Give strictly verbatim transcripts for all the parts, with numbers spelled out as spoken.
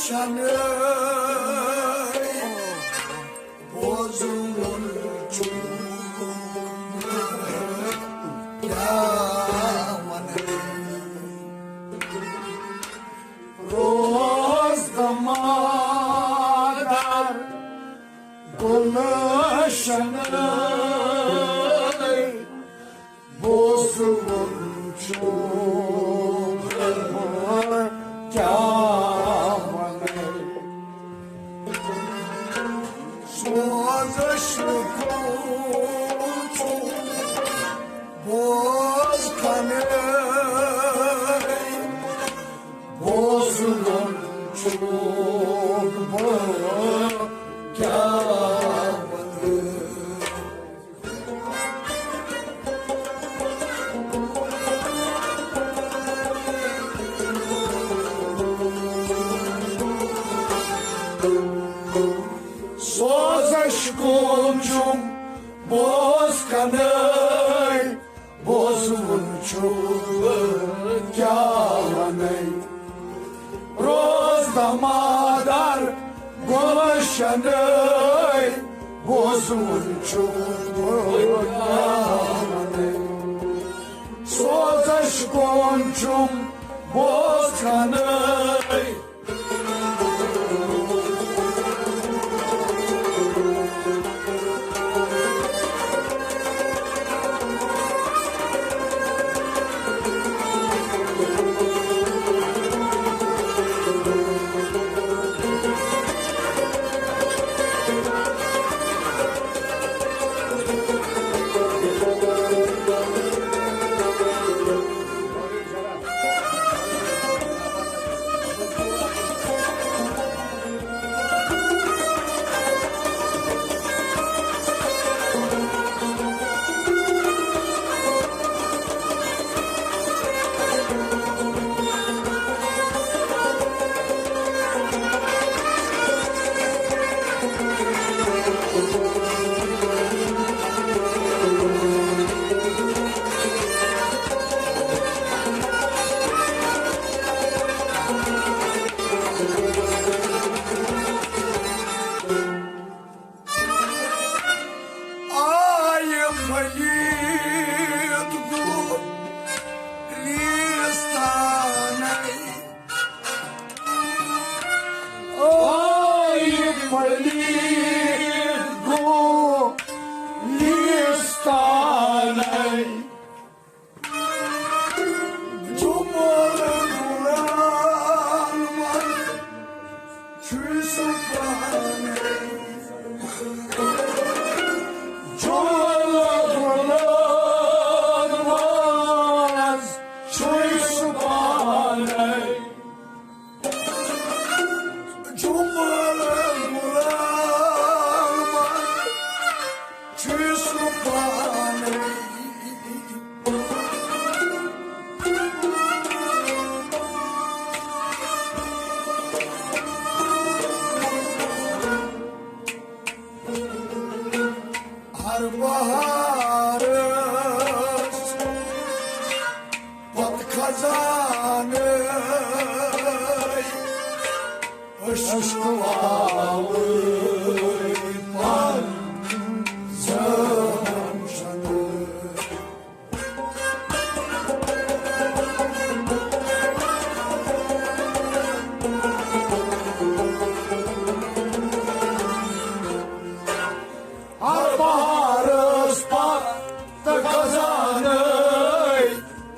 شنہٕ بوزُن چھُم کیٛاہ وَنہٕ۔ روز دمادار گُلشنہٕ بوزُن چھُم کیٛاہ وَنہٕ۔ سوزش کُن چھُم بوز کھنٕے، بوزُن چھُم بہٕ کیٛاہ وَنہٕ۔ سوزش کُن چھُم بوز کھنٕے، بوزُن چھُم بہٕ کیٛاہ وَنَے۔ روز دمادار گُلشنٕے، بوزُن چھُم بہٕ کیٛاہ وَنَے۔ سوزش کُن چھُم بوز کھنٕے۔ آیہِ پھٔلِتھ گُلِستانَے۔ آیہِ پھٔلِتھ گُلِستانَے۔ جمال گلان من چھُے سُہ پانے۔ جمال گلان من چھُے سُہ پانے۔ جمال گلان من چھُے سُہ پانے۔ ہر بہارس پتہٕ خزانہٕ عشق واوٕے پن زن چھنہٕ۔ ہر بہارس پتہٕ خزانہٕ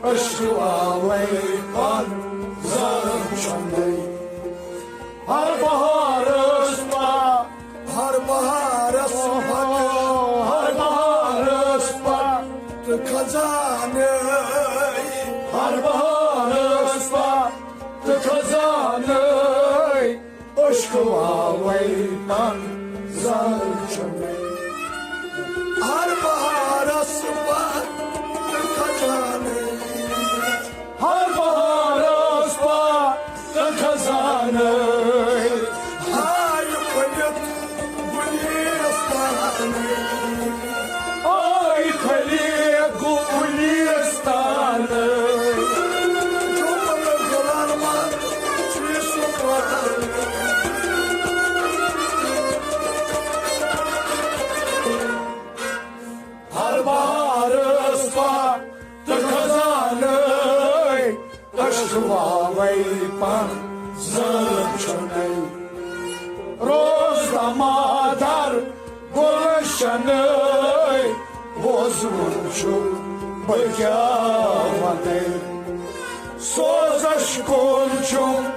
عشق واوٕے پن زن چھنہٕ۔ ہر بہارس پتہٕ ہر بہارس پتہٕ، ہر بہارس پتہٕ خزانہٕ، ہر بہارس پتہٕ خزانہٕ عشق واوٕے پن زن چھنہٕ۔ ہر بہارس پتہٕ خزانہٕ، ہر بہارس پتہٕ خزانہٕ۔ آیہِ پھٔلِتھ گُلِستانَے۔ آیہِ پھٔلِتھ گُلِستانَے۔ جمال گلان من چھُے سُہ پانے۔ زٲن چھُنَے۔ روز دمادار گلشنٕے ووزُن چھُ بہٕ کیٛاہ وَنَے۔ سوزش کُن چھُم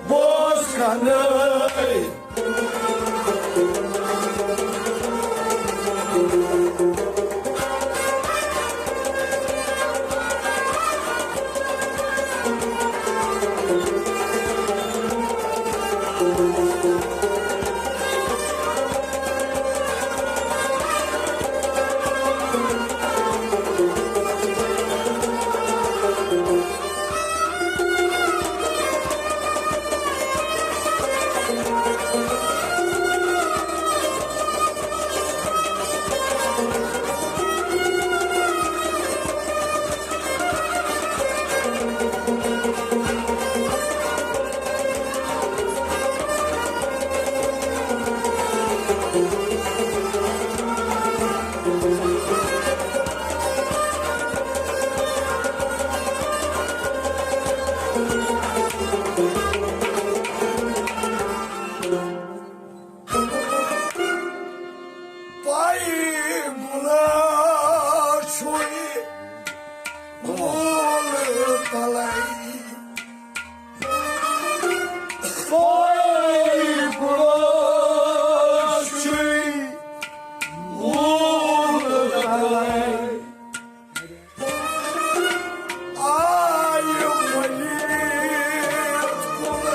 بوز کَنَے۔ پائی گلا چھوئی گول تلائی۔ پائی گلا چھوئی گول تلائی۔ آے پلیت کُل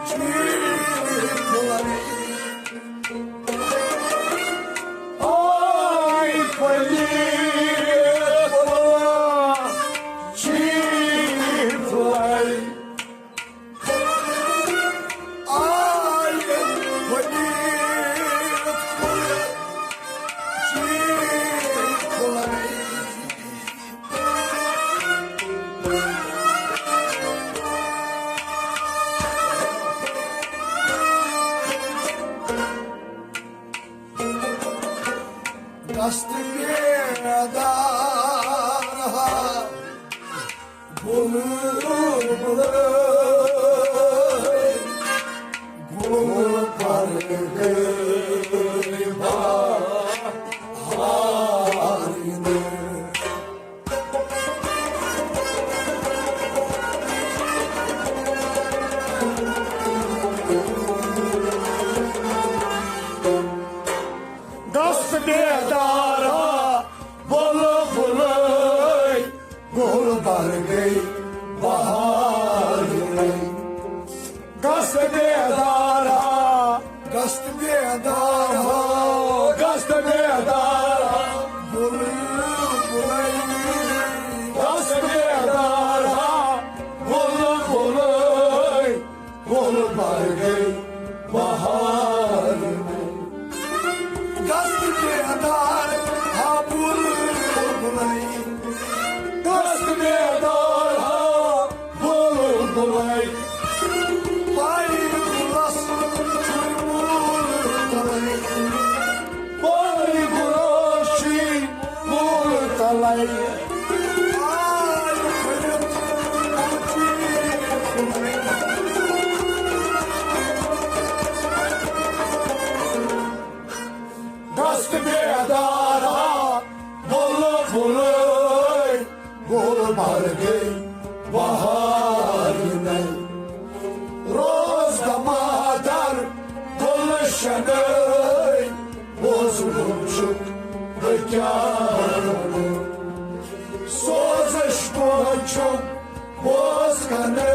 چیٖرِتھ لَرِ۔ آے پلیت کُل چیٖرِتھ لَرِ۔ آے پلیت کُل چیٖرِتھ لَرِ۔ دست بیدار ہا بلبل گل پر گئی بہار۔ دست بیدار ہا بلبلے گل برگے بہار۔ دست بیدار ہا، دست بیدار ہا، دست بیدار ہا بلبلے۔ دست بیدار ہا بلبلے گل برگے بہار۔ دست بیدار ہا بلبلے۔ دست بیدار ہا بلبلے۔ پائی گلس چھُے مول تلے۔ پائی گلس چھُے مول تلے۔ دست بیدار ہا بلبلے گل برگے بہار نَے۔ روز دمادار گلشنَے بوزُن چھُکھ بہٕ کیٛاہ وَنہٕ۔ سوزش کون چھُم بوز کَنَے۔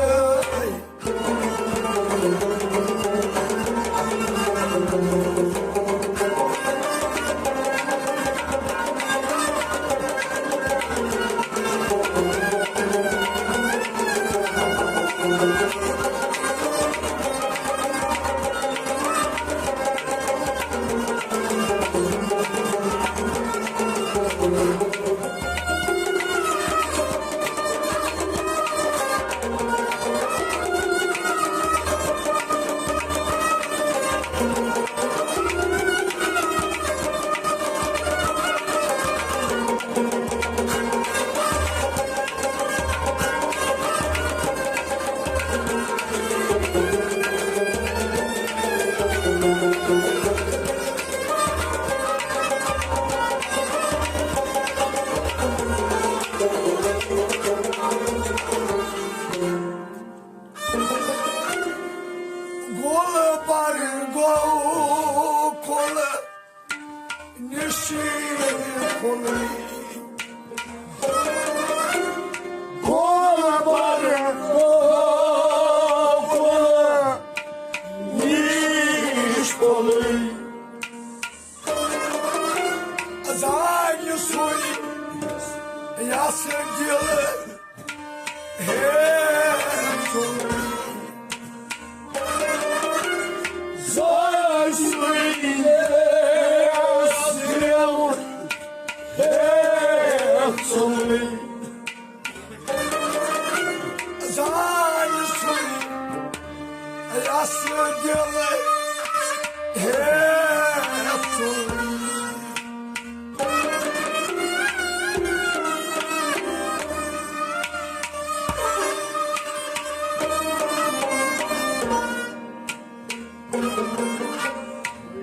کُل بر گوٚو کُل نِشی کُلٕے۔ کُل بر گوٚو کُل نِش کُلٕے۔ زانہِ سُے یس دِل ہے ژوٚلُے۔ زانہِ سُے یس دِل ہے ژوٚلُے۔ زانہِ سُے یس دِل ہے ژوٚلُے۔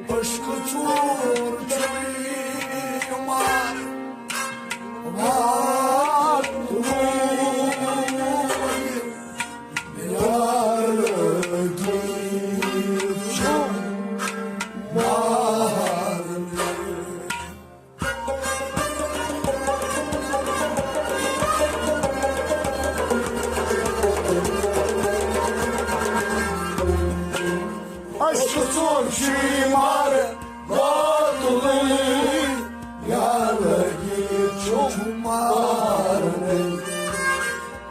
عشقہٕ ژوٗر چھُے مار واتُے یار لٲگِتھ چھُم مارنہِ۔ عشقہٕ ژوٗر چھُے مار واتُے یار لٲگِتھ چھُم مارنہِ۔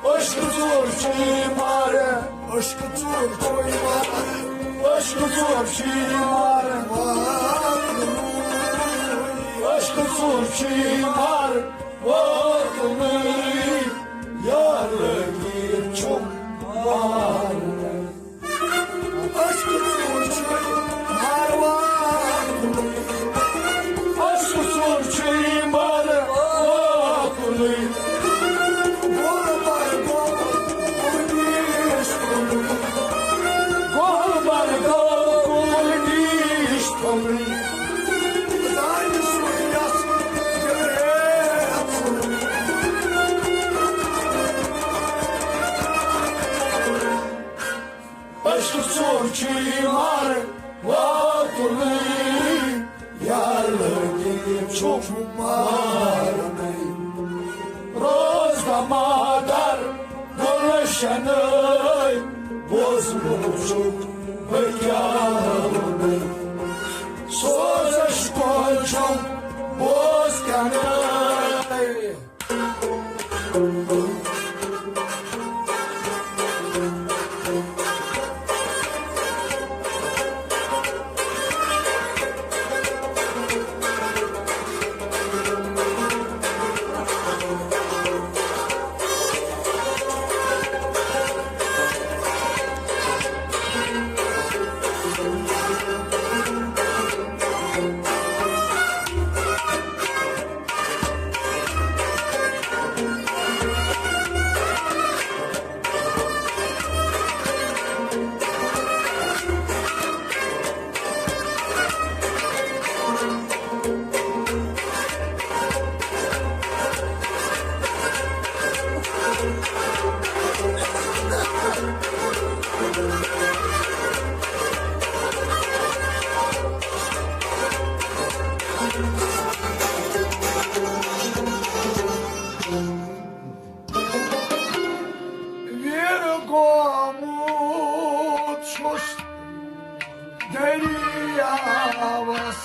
عشقہٕ ژوٗر چھُے مار، عشقہٕ ژوٗر چھُے مار، عشقہٕ ژوٗر چھُے مار واتُے۔ عشقہٕ ژوٗر چھُے مار واتُے یار لٲگِتھ چھُم مارنہِ۔ عشقہٕ ژوٗر چھُے مار واتُے۔ عشقہٕ ژوٗر چھُے مار واتُے۔ گُل بر گوٚو کُل نِش کُلٕے۔ گُل بر گوٚو کُل نِش کُلٕے۔ زانہِ سُے یس دِل ہے ژوٚلُے۔ عشقہٕ ژوٗر چھُے مار واتُے یار لٲگِتھ چھُم مارنہِ۔ روز دمادار گُلشنٕے بوزمُت چھُکھ بہٕ کیٛاہ وَنہٕ۔ سوزش کۄل چھَم بوز کَنَے۔ ویر گومُت چھُس دٔریاوَس۔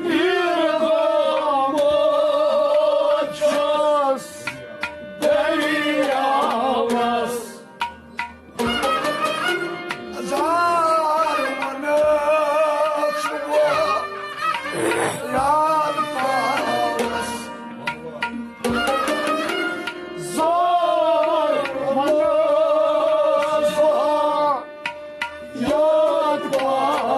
ویر گومُت چھُس دٔریاوَس۔ زار ونس وہ یاد پاوس۔ زار ونس وہ یاد پاوس۔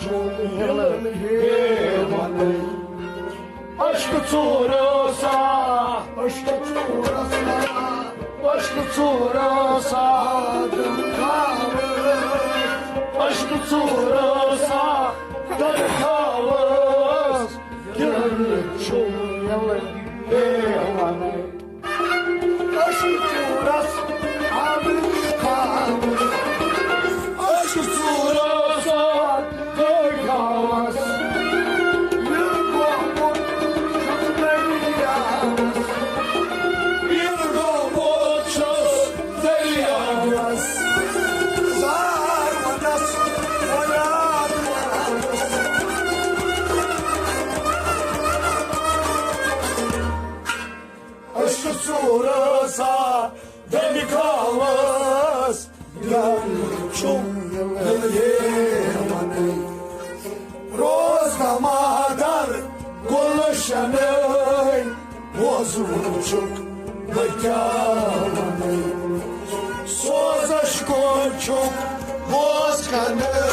چھُم یِلہٕ ہے وَنَے۔ عشقہٕ ژوٗرٕ سا، عشقہٕ ژوٗرٕ سا، عشقہٕ ژوٗرٕ سا، عشقہٕ ژوٗرٕ سا، دَرکاوَس، یِلہٕ چھُم یِلہٕ ہے وَنَے۔ أسۍ چھِ ژوٗرس آمٕتۍ خانس۔ أسۍ چھِ ژوٗرس آمٕتۍ خانس۔ یہِ گوٚمُت چھُ دٔریاوس۔ یہِ گوٚمُت چھُ دٔریاوس۔ زار ونس ویاد ونس۔ أسۍ چھِ ژوٗرس آ دٔمہِ کھاوس، یَم چھُم یِلہٕ ہے وَنَے۔ روز دمادار گُلشنَے، بوزُن چھُکھ بہٕ کیٛاہ وَنَے۔ سوزش کون چھُکھ بوز کَنَے۔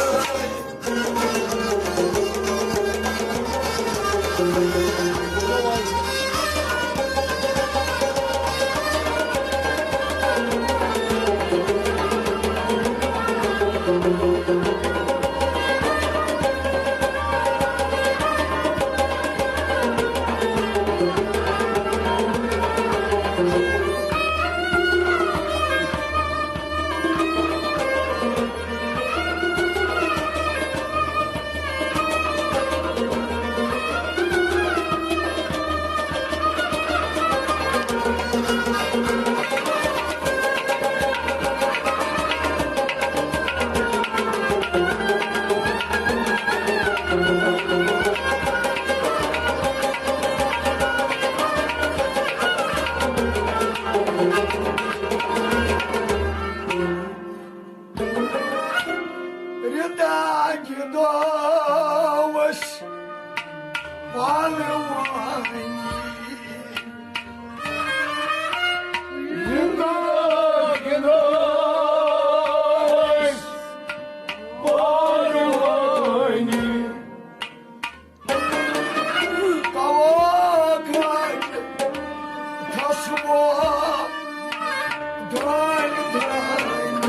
رِداکہِ دۄہ ٲسۍ پالوٲنی۔ رِداکہِ دۄہ ٲسۍ پالوٲنی۔ کواکھ راج کھسوو دٲنۍ دٲنۍ۔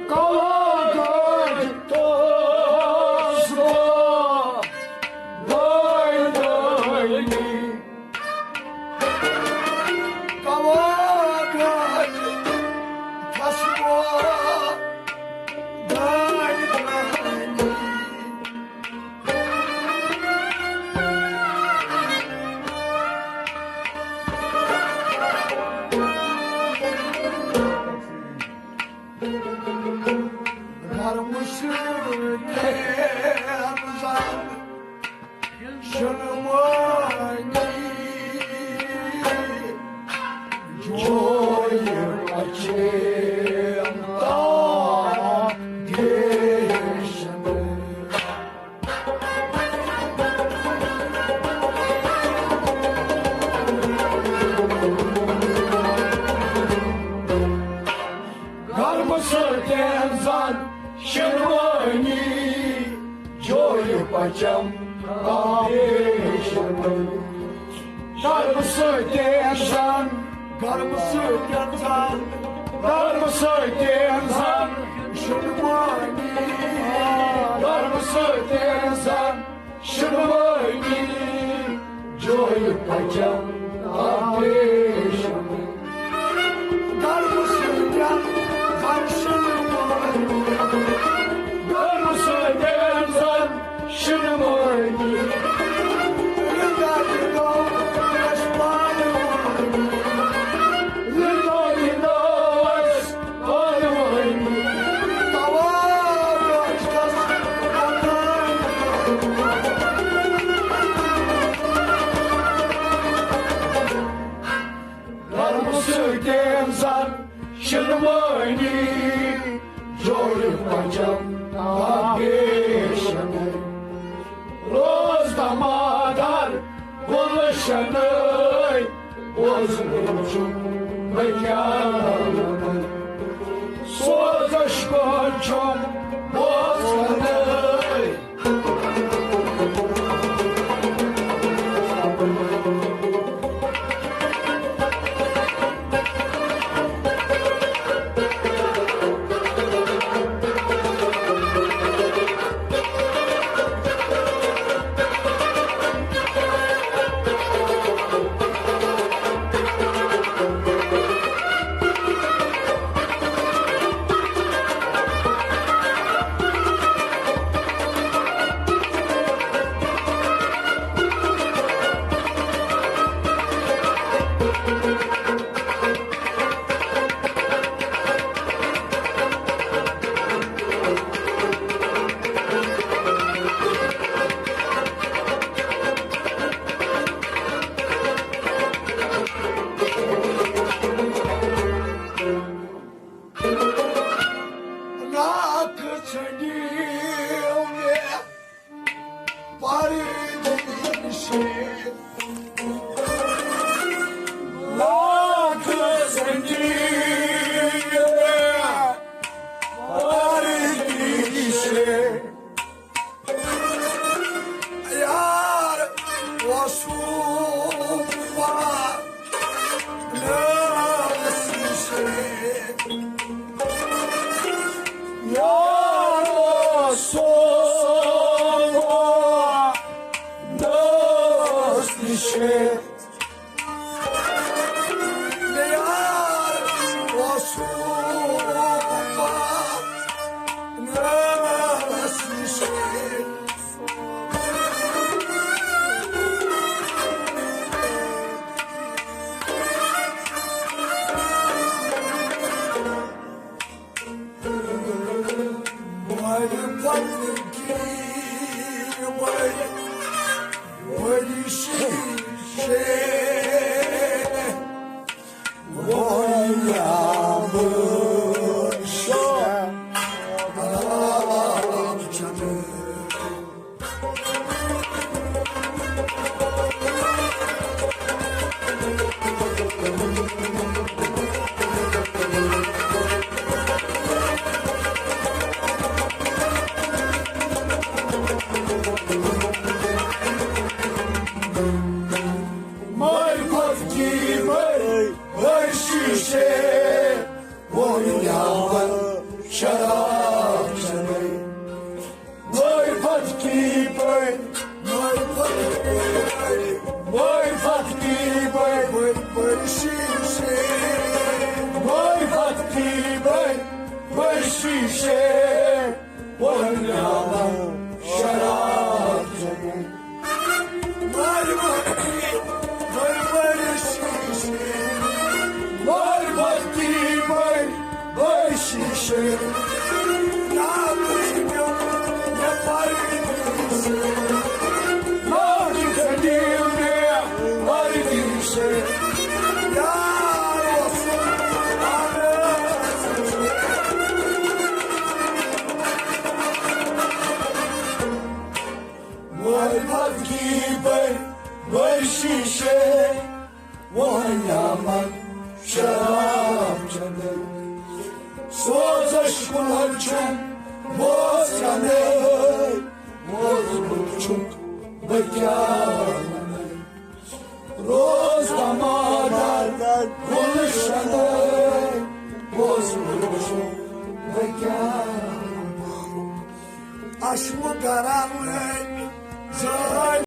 کواکھ راج کھسوو دٲنۍ دٲنۍ۔ کواکھ راج کھسوو دٲنۍ دٲنۍ۔ گرمہٕ سۭتۍ زن شِنوٲنی جویہِ پچھیم تام دیشن۔ گرمہٕ سۭتۍ زن شِنوٲنی جویہِ پچم آبیشن۔ گرمہٕ سۭتۍ زن، گرمہٕ سۭتۍ زن، گرمہٕ سۭتۍ زن شِنوٲنی۔ گرمہٕ سۭتۍ زن شِنوٲنی جویہِ پچم آبیشن۔ گرمہٕ سۭتۍ زن شِنوٲنی۔ گرمہٕ سۭتۍ زن شِنوٲنی۔ رِداکہِ دۄہ ٲسۍ پالوٲنی۔ رِداکہِ دۄہ ٲسۍ پالوٲنی۔ توار ٲسۍ تس پالوٲنی۔ گرمہٕ سۭتۍ زن شِنوٲنی جویہِ پچم آبیشن۔ روز دمادار گُلشنَے، بوزُن چھُم بہٕ کیٛاہ وَنہٕ۔ سوزش کون چھُم بوزنَے۔ ناکھ ژھنڈیو مےٚ پردیشے۔ ناکھ ژھنڈیو مےٚ پردیشے۔ یار اوسُم پانس نِشے۔ یار اوسُم پانس نِشے۔ یار اوسُم پانس نِشے۔ بڑِ پتہٕ کی بڑِ، بڑِ شیشے۔ وۄنۍ آو شب۔ معرفت کی بڑی، بڑی شیشے، وۄنۍ یاوَن شراب چٮ۪نے۔ معرفت کی بڑی، معرفت کی بڑی، معرفت کی بڑی، بڑی، بڑی شیشے۔ معرفت کی بڑی، بڑی شیشے۔ وۄنۍ یاوَن شراب چٮ۪نے۔ بڑی، بڑی، بڑی، بڑی شیشے۔ معرفت کی بڑی، بڑی شیشے۔ ناکھ ژھنڈیو مےٚ پردیشے۔ ناکھ ژھنڈیو مےٚ پردیشے۔ یار اوسُم پانس نِشے۔ معرفت کی بڑی، بڑی شیشے، وۄنۍ یاوَن شراب چٮ۪نے۔ سوزش کُلٮ۪ن چھُم بوزنَے، موزوٗر چھُکھ بہٕ کیٛاہ وَنَے۔ روز دمادار گُلشنَے، موزوٗر چھُکھ بہٕ کیٛاہ وَنَے۔ اَشمہٕ گرم زٲلۍ۔